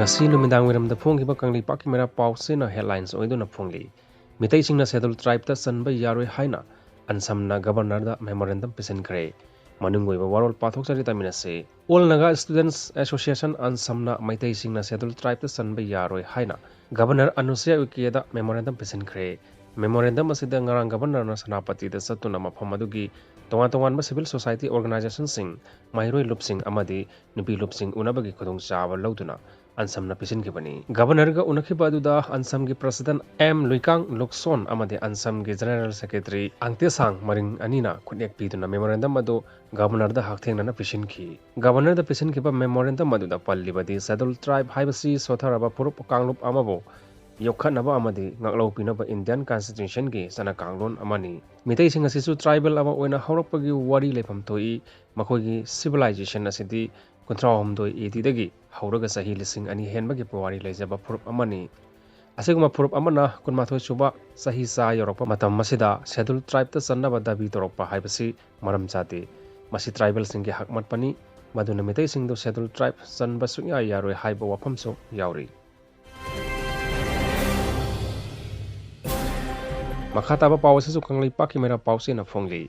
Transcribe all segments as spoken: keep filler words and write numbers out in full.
ꯉꯁꯤ ꯅꯨꯃꯤꯗꯥꯡ ꯋꯥꯏꯔꯝꯗ ꯐꯣꯡꯈꯤꯕ ꯀꯪꯂꯩꯄꯥꯛꯀꯤ ꯃꯩꯔꯥ ꯄꯥꯎꯆꯦꯅ headlines ꯑꯣꯏꯗꯨꯅ ꯐꯣꯡꯂꯤ꯫ ꯃꯤꯇꯩꯁꯤꯡꯅ Scheduled Tribeꯇ ꯆꯟꯕ ꯌꯥꯔꯣꯏ ꯍꯥꯏꯅ ꯑꯟꯁꯝꯅ Governorꯗ memorandum ꯄꯤꯁꯤꯟꯈ꯭ꯔꯦ꯫ ꯃꯅꯨꯡ ꯑꯣꯏꯕ ꯋꯥꯔꯣꯜ ꯄꯥꯊꯣꯛꯆꯔꯤ, ꯇꯥꯃꯤꯟꯅꯁꯤ꯫ All Naga Students Association ꯑꯟꯁꯝꯅ ꯃꯩꯇꯩꯁꯤꯡꯅ Scheduled Tribeꯇ ꯆꯟꯕ ꯌꯥꯔꯣꯏ ꯍꯥꯏꯅ Governor ꯑꯅꯨꯁꯨꯌꯥ ꯎꯏꯀꯦꯗ memorandum ꯄꯤꯁꯤꯟꯈ꯭ꯔꯦ꯫ Memorandum ꯑꯁꯤꯗ ꯉꯔꯥꯡ Governorꯅ ꯁꯦꯅꯥꯄꯇꯤꯗ ꯆꯠꯇꯨꯅ ꯃꯐꯝ ꯑꯗꯨꯒꯤ ꯇꯣꯉꯥꯟ ꯇꯣꯉꯥꯟꯕ civil society organizationꯁꯤꯡ, ꯃꯍꯩꯔꯣꯏ ꯂꯨꯞꯁꯤꯡ ꯑꯃꯗꯤ ꯅꯨꯄꯤ ꯂꯨꯞꯁꯤꯡ ꯎꯅꯕꯒꯤ ꯈꯨꯗꯣꯡꯆꯥꯕ ꯂꯧꯗꯨꯅ ꯑꯟꯁꯝꯅ ꯄꯤꯁꯤꯟꯈꯤꯕꯅꯤ꯫ Governorꯒ ꯎꯅꯈꯤꯕ ꯑꯗꯨꯗ ꯑꯟꯁꯝꯒꯤ President ꯑꯦꯝ ꯂꯨꯏꯀꯥꯡ ꯂꯨꯛꯁꯣꯟ ꯑꯃꯗꯤ ꯑꯟꯁꯝꯒꯤ General Secretary ꯑꯪꯇꯦꯁꯥꯡ ꯃꯔꯤꯡ ꯑꯅꯤꯅ ꯈꯨꯠꯌꯦꯛ ꯄꯤꯗꯨꯅ memorandum ꯑꯗꯨ Governorꯗ ꯍꯛꯊꯦꯡꯅꯅ ꯄꯤꯁꯤꯟꯈꯤ꯫ Governorꯗ ꯄꯤꯁꯤꯟꯈꯤꯕ memorandum ꯑꯗꯨꯗ ꯄꯜꯂꯤꯕꯗꯤ Scheduled Tribe ꯍꯥꯏꯕꯁꯤ ꯁꯣꯠꯊꯔꯕ ꯐꯨꯔꯨꯞ ꯀꯥꯡꯂꯨꯞ ꯑꯃꯕꯨ ꯌꯣꯛꯈꯠꯅꯕ ꯑꯃꯗꯤ ꯉꯥꯛꯂꯧ ꯄꯤꯅꯕ Indian Constitutionꯒꯤ ꯆꯠꯅ ꯀꯥꯡꯂꯣꯟ ꯑꯃꯅꯤ꯫ ꯃꯤꯇꯩꯁꯤꯡ ꯑꯁꯤꯁꯨ tribal ꯑꯃ ꯑꯣꯏꯅ ꯍꯧꯔꯛꯄꯒꯤ ꯋꯥꯔꯤ ꯂꯩꯐꯝ ꯊꯣꯛꯏ꯫ ꯃꯈꯣꯏꯒꯤ civilization ꯑꯁꯤꯗꯤ ꯀꯨꯟꯊ꯭ꯔꯥ ꯍꯨꯝꯗꯣꯏ ADꯗꯒꯤ ꯍꯧꯔꯒ ꯆꯍꯤ ꯂꯤꯁꯤꯡ ꯑꯅꯤ ꯍꯦꯟꯕꯒꯤ ꯄꯨꯋꯥꯔꯤ ꯂꯩꯖꯕ ꯐꯨꯔꯨꯞ ꯑꯃꯅꯤ꯫ ꯑꯁꯤꯒꯨꯝꯕ ꯐꯨꯔꯨꯞ ꯑꯃꯅ ꯀꯨꯟꯃꯥꯊꯣꯏ ꯁꯨꯕ ꯆꯍꯤꯆꯥ ꯌꯧꯔꯛꯄ ꯃꯇꯝ ꯑꯁꯤꯗ Scheduled Tribeꯇ ꯆꯟꯅꯕ ꯗꯥꯕꯤ ꯇꯧꯔꯛꯄ ꯍꯥꯏꯕꯁꯤ ꯃꯔꯝ ꯆꯥꯗꯦ꯫ ꯃꯁꯤ tribalꯁꯤꯡꯒꯤ ꯍꯛ ꯃꯠꯄꯅꯤ꯫ ꯃꯗꯨꯅ ꯃꯤꯇꯩꯁꯤꯡꯗꯨ Scheduled Tribe ꯆꯟꯕ ꯁꯨꯡꯌꯥ ꯌꯥꯔꯣꯏ ꯍꯥꯏꯕ ꯋꯥꯐꯝꯁꯨ ꯌꯥꯎꯔꯤ꯫ ꯃꯈꯥ ꯇꯥꯕ ꯄꯥꯎ ꯑꯁꯤꯁꯨ ꯀꯪꯂꯩꯄꯥꯛꯀꯤ ꯃꯩꯔꯥ ꯄꯥꯎꯆꯦꯅ ꯐꯣꯡꯂꯤ꯫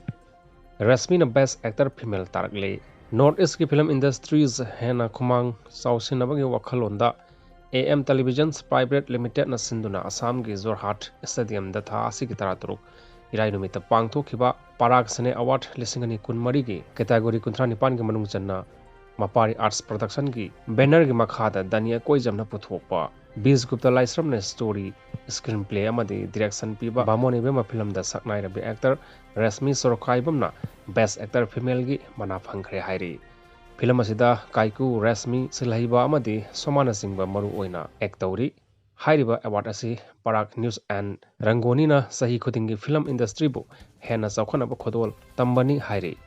ꯔꯦꯁꯃꯤꯅ Best Actor Female ꯇꯥꯔꯛꯂꯦ꯫ North Eastꯀꯤ film industries ꯍꯦꯟꯅ ꯈꯨꯃꯥꯡ ꯆꯥꯎꯁꯤꯟꯅꯕꯒꯤ ꯋꯥꯈꯜꯂꯣꯟꯗ A M Televisions Private Limitedꯅ ꯁꯤꯟꯗꯨꯅ ꯑꯁꯥꯝꯒꯤ ꯖꯣꯔꯍꯥꯠ stadiumꯗ ꯊꯥ ꯑꯁꯤꯒꯤ ꯇꯔꯥꯇꯔꯨꯛ, ꯏꯔꯥꯏ ꯅꯨꯃꯤꯠꯇ ꯄꯥꯡꯊꯣꯛꯈꯤꯕ Parag Cine Award ꯂꯤꯁꯤꯡ ꯑꯅꯤ ꯀꯨꯟꯃꯔꯤꯒꯤ category ꯀꯨꯟꯊ꯭ꯔꯥ ꯅꯤꯄꯥꯟꯒꯤ ꯃꯅꯨꯡ ꯆꯟꯅ ꯃꯄꯥꯔꯤ Arts Productionꯒꯤ bannerꯒꯤ ꯃꯈꯥꯗ ꯗꯥꯅꯤꯌꯥ ꯀꯣꯏꯖꯝꯅ ꯄꯨꯊꯣꯛꯄ ꯕꯤꯁ ꯒꯨꯞꯇ ꯂꯥꯏꯁ꯭ꯔꯝꯅ story, screenplay ꯑꯃꯗꯤ direction ꯄꯤꯕ ꯕꯥꯃꯣꯟ ꯏꯕꯦꯝꯃ filmꯗ ꯁꯛꯅꯥꯏꯔꯕꯤ actor ꯔꯦꯁꯃꯤ ꯁꯣꯔꯣꯛꯈꯥꯏꯕꯝꯅ Best Actor Femaleꯒꯤ ꯃꯅꯥ ꯐꯪꯈ꯭ꯔꯦ ꯍꯥꯏꯔꯤ꯫ Film ꯑꯁꯤꯗ ꯀꯥꯏꯀꯨ, ꯔꯦꯁꯃꯤ, ꯁꯤꯜꯍꯩꯕ ꯑꯃꯗꯤ ꯁꯣꯃꯥꯅꯆꯤꯡꯕ ꯃꯔꯨ ꯑꯣꯏꯅ act ꯇꯧꯔꯤ꯫ ꯍꯥꯏꯔꯤꯕ award ꯑꯁꯤ Parag News and Rangoniꯅ ꯆꯍꯤ ꯈꯨꯗꯤꯡꯒꯤ film industryꯕꯨ ꯍꯦꯟꯅ ꯆꯥꯎꯈꯠꯅꯕ ꯈꯨꯗꯣꯜ ꯇꯝꯕꯅꯤ ꯍꯥꯏꯔꯤ꯫